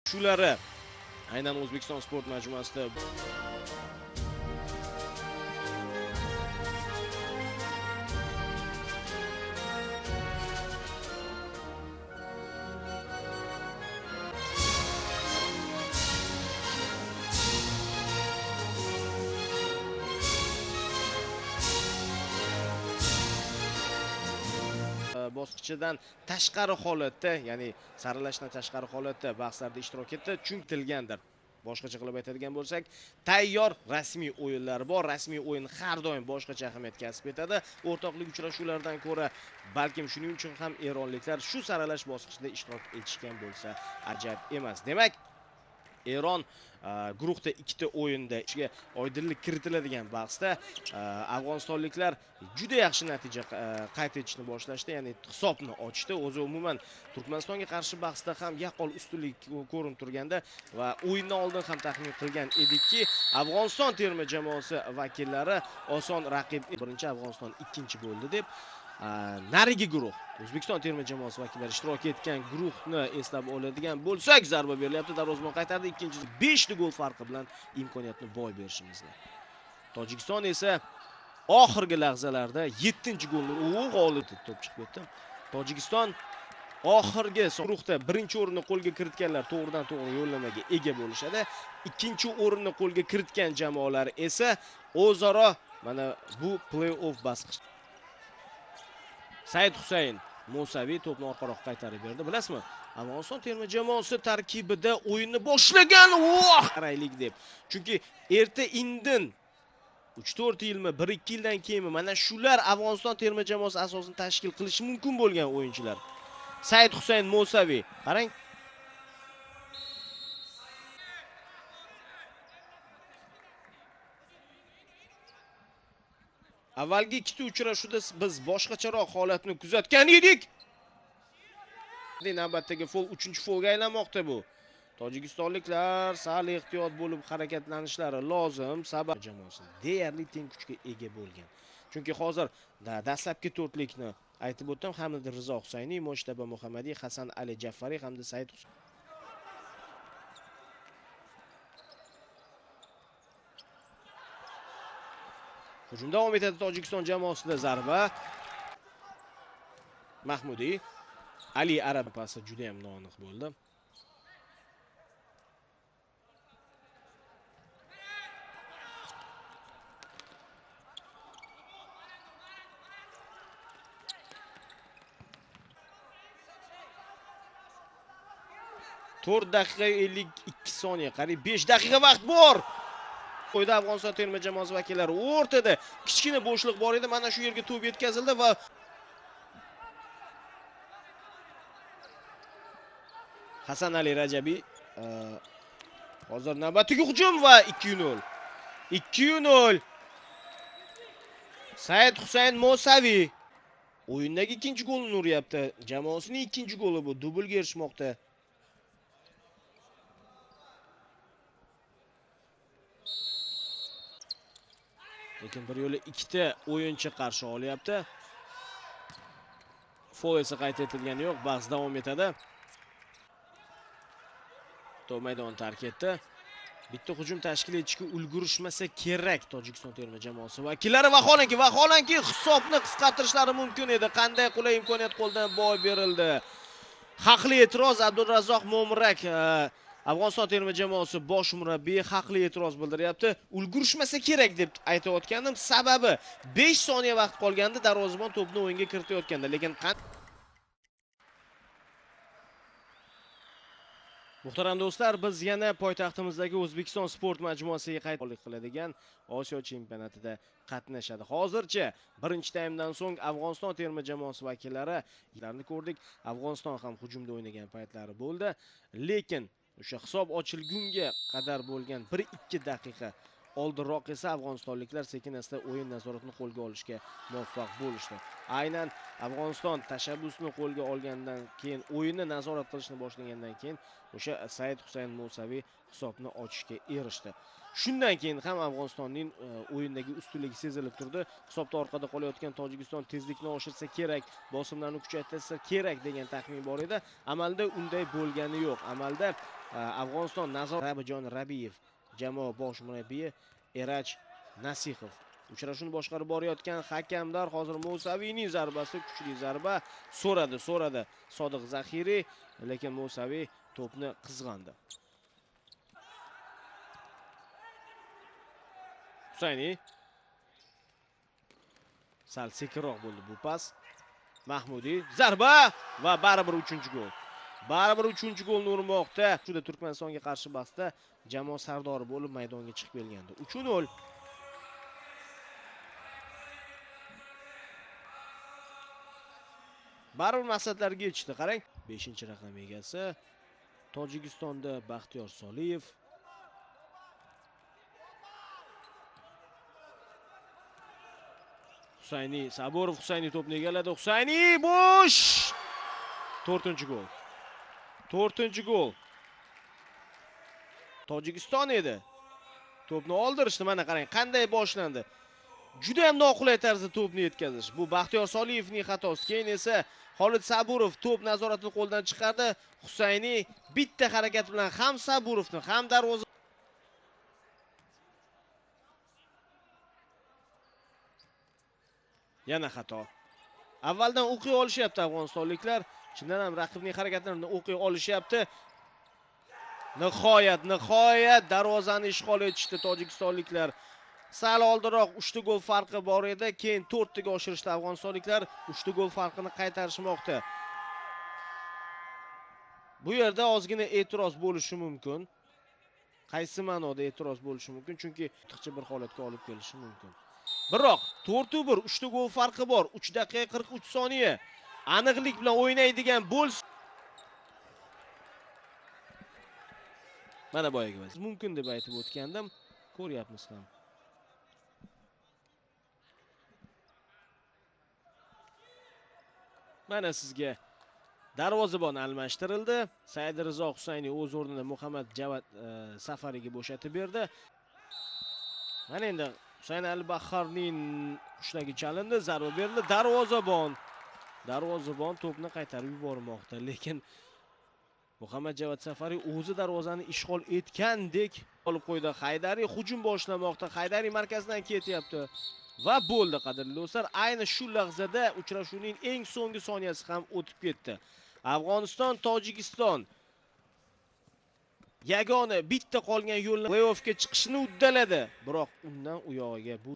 Shulari aynan O'zbekiston sport majmuasida bosqichidan tashqari holatda, ya'ni saralashdan tashqari holatda bahslarda ishtirok etdi, chunki tilgandir. Boshqacha qilib aytadigan bo'lsak, tayyor rasmiy o'yinlar bor. Rasmiy o'yin har doim boshqacha ahamiyat kasb etadi o'rtoqlik uchrashuvlaridan ko'ra. Balkim shuning uchun ham eronliklar shu saralash bosqichida ishtirok etishgan bo'lsa ajab emas. Demak, Eron guruhda ikkita o'yinda ishga oydinlik kiritiladigan bahsda afg'onistonliklar juda yaxshi natija qayd etishni boshlashdi, ya'ni hisobni ochdi. O'zi umuman Turkmanistonga qarshi bahsda ham yaqqol ustunlik ko'rinib turganda va o'yindan oldin ham taxmin qilgan edikki, Afg'oniston terma jamoasi vakillari oson raqib, birinchi Afg'oniston ikkinchi bo'ldi deb. Narigi guruh O'zbekiston terma jamoasi vakillari ishtirok etgan guruhni eslab oladigan bo'lsak, zarba berilyapti, darvozabon qaytardi, ikkinchi 5 ta gol farqi bilan imkoniyatni boy berishimizni. Tojikiston esa oxirgi lahzalarda 7-golni g'olib to'p chiqib ketdi. Tojikiston oxirgi guruhda birinchi o'rinni qo'lga kiritganlar to'g'ridan to'g'ri yo'llanmaga ega bo'lishadi. Ikkinchi o'rinni qo'lga kiritgan jamoalar esa o'zaro mana bu play-off bosqichi. Said Husayn Musaviy to'pni orqaroq qaytarib berdi. Bilasizmi, Afg'oniston terma jamoasi tarkibida o'yinni boshlagan, voh, qaraylik deb. Chunki erta indin 3-4 yilmi, 1-2 yildan keyinmi mana shular Afg'oniston terma jamoasi asosini tashkil qilishi mumkin bo'lgan o'yinchilar. Said Husayn Musaviy, qarang. Avvalgi ikkita uchrashuvda biz boshqacharoq holatni kuzatgan edik. Navbatdagi fol 3-folga aylanmoqda bu. Tojikistonliklar sal ehtiyot bo'lib harakatlanishlari lozim. Sabab jamoasi deyarli teng kuchga ega bo'lgan. Chunki hozir dastlabki to'rtlikni aytib o'tdim, Hamid Rizo Husayniy, Moshtaba Muhammadiy, Hasan Ali Jaffariy hamda Said Husayn. Hujum davom etadi Tojikiston jamoasida zarba. Mahmudiy, Ali Arab pasi juda ham noaniq bo'ldi. To'rt daqiqa 52 soniya, qariyb 5 daqiqa vaqt bor. Qo'ydi Afg'oniston terma jamoasi vakillari. O'rtada kichkina bo'shliq bor edi, mana shu yerga to'p yetkazildi va Hasan Ali Rajabiy hozir navbatdagi hujum va 2-0. 2-0. Said Husayn Musaviy o'yindagi ikkinchi golini uryapti. Jamoasining ikkinchi goli bu, dublga erishmoqda. Lekin bir yo'li ikkita o'yinchi qarshi olyapti. Fol esa qayd etilgani yo'q, bahs davom etadi. To'p maydonni tark etdi. Bitta hujum tashkil etishga ulgurishmasa kerak Tojikiston terma jamoasi vakillari. Vaholanki hisobni qisqartirishlari mumkin edi. Qanday qulay imkoniyat qo'ldan boy berildi. Haqli e'tiroz Abdurrazzoq Mo'mirak, Afg'oniston terma jamoasi bosh murabbiyi haqli e'tiroz bildiryapti. Ulgurishmasa kerak deb aytayotgandim. Sababi 5 soniya vaqt qolganda darvozabon to'pni o'yinga kiritayotganda, lekin muhtaram do'stlar, biz yana poytaxtimizdagi O'zbekiston sport majmuasiga qaytib qiladigan Osiyo chempionatida qatnashadi. Hozircha birinchi taymdan so'ng Afg'oniston terma jamoasi vakillari ularni ko'rdik. Afg'oniston ham hujumda o'ynagan paytlari bo'ldi, lekin o'sha hisob ochilgunga qadar bo'lgan 1-2 daqiqa oldinroq esa afg'onistonliklar sekin-asta o'yin nazoratini qo'lga olishga muvaffaq bo'lishdi. Aynan Afg'oniston tashabbusni qo'lga olgandan keyin, o'yinni nazorat qilishni boshlagandan keyin o'sha Said Husayn Musaviy hisobni ochishga erishdi. Shundan keyin ham Afg'onistonning o'yindagi ustunligi sezilib turdi. Hisobda orqada qolayotgan Tojikiston tezlikni oshirsa kerak, bosimlarni kuchaytirsa kerak degan taxmin bor edi. Amalda unday bo'lgani yo'q. Amalda Afg'oniston Nazor Rabijon Rabiyev, jamoa bosh murabbiyi Eraj Nasihov. Uchrashuvni boshqarib borayotgan hakamlar hozir Musaviyning zarbasi, kuchli zarba, so'radi Sodiq Zaxiriy, lekin Musaviy to'pni qizg'andi. Husayni sal sekinroq bo'ldi bu pas. Mahmudiy zarba va baribir 3-gol. Baribir 3-golni urmoqda. Shuda Turkmanistonga qarshi bahsda jamoa sardori bo'lib maydonga chiqib kelgandi. 3-0. Baribir maqsadlarga yetishdi. Qarang, 5-raqam egasi Tojikistonda Baxtiyor Soliyev. Husayni Saburov, Husayni to'pni egalladi. Husayni bo'sh. 4-gol. 4-gol. Tojikiston edi. To'pni oldirishdi. Mana qarang, qanday boshlandi. Juda ham noqulay tarzda to'pni yetkazish. Bu Baxtiyor Soliyevning xatosi. Keyin esa Xolid Saburov to'p nazoratini qo'ldan chiqardi. Husayni bitta harakat bilan ham Saburovni, ham darvoza yana xato. Avvaldan o'qiy olishyapti afg'onistonliklar. Chindan ham raqibning harakatlarini o'qiy olishyapti. Nihoyat darvozani ishg'ol etishdi tojikistonliklar. Sal oldinroq 3 gol farqi bor edi, keyin 4 ga oshirishdi afg'onistonliklar, 3 gol farqini qaytarishmoqda. Bu yerda ozgina e'tiroz bo'lishi mumkin. Qaysi ma'noda e'tiroz bo'lishi mumkin? Chunki ortiqcha bir holatga olib kelishi mumkin. Biroq 4-1, 3 gol farqi bor. 3 daqiqa 43 soniya. Aniqlik bilan o'ynaydigan bo'lsa mana boyagi vaziyat mumkin deb aytib o'tgandim, ko'ryapmiz ham. Mana sizga darvozabon almashtirildi. Said Rizo Husayni o'z o'rnini Muhammad Javad Safariga bo'shatib berdi. Mana endi Husayn Al-Baharning qushlagi chalindi, zarba berildi. Darvozabon to'pni qaytarib yubormoqda, lekin Muhammad Javad Safari o'zi darvozani ishg'ol etgandek olib qo'ydi. Haydari hujum boshlamoqda. Haydari markazdan ketyapti. Va bo'ldi, qadrli do'stlar. Ayni shu lahzada uchrashuvning eng so'nggi soniyasi ham o'tib ketdi. Afg'oniston Tojikiston yagona bitta qolgan yo'lni play-offga chiqishni uddaladi. Biroq undan u yog'iga bu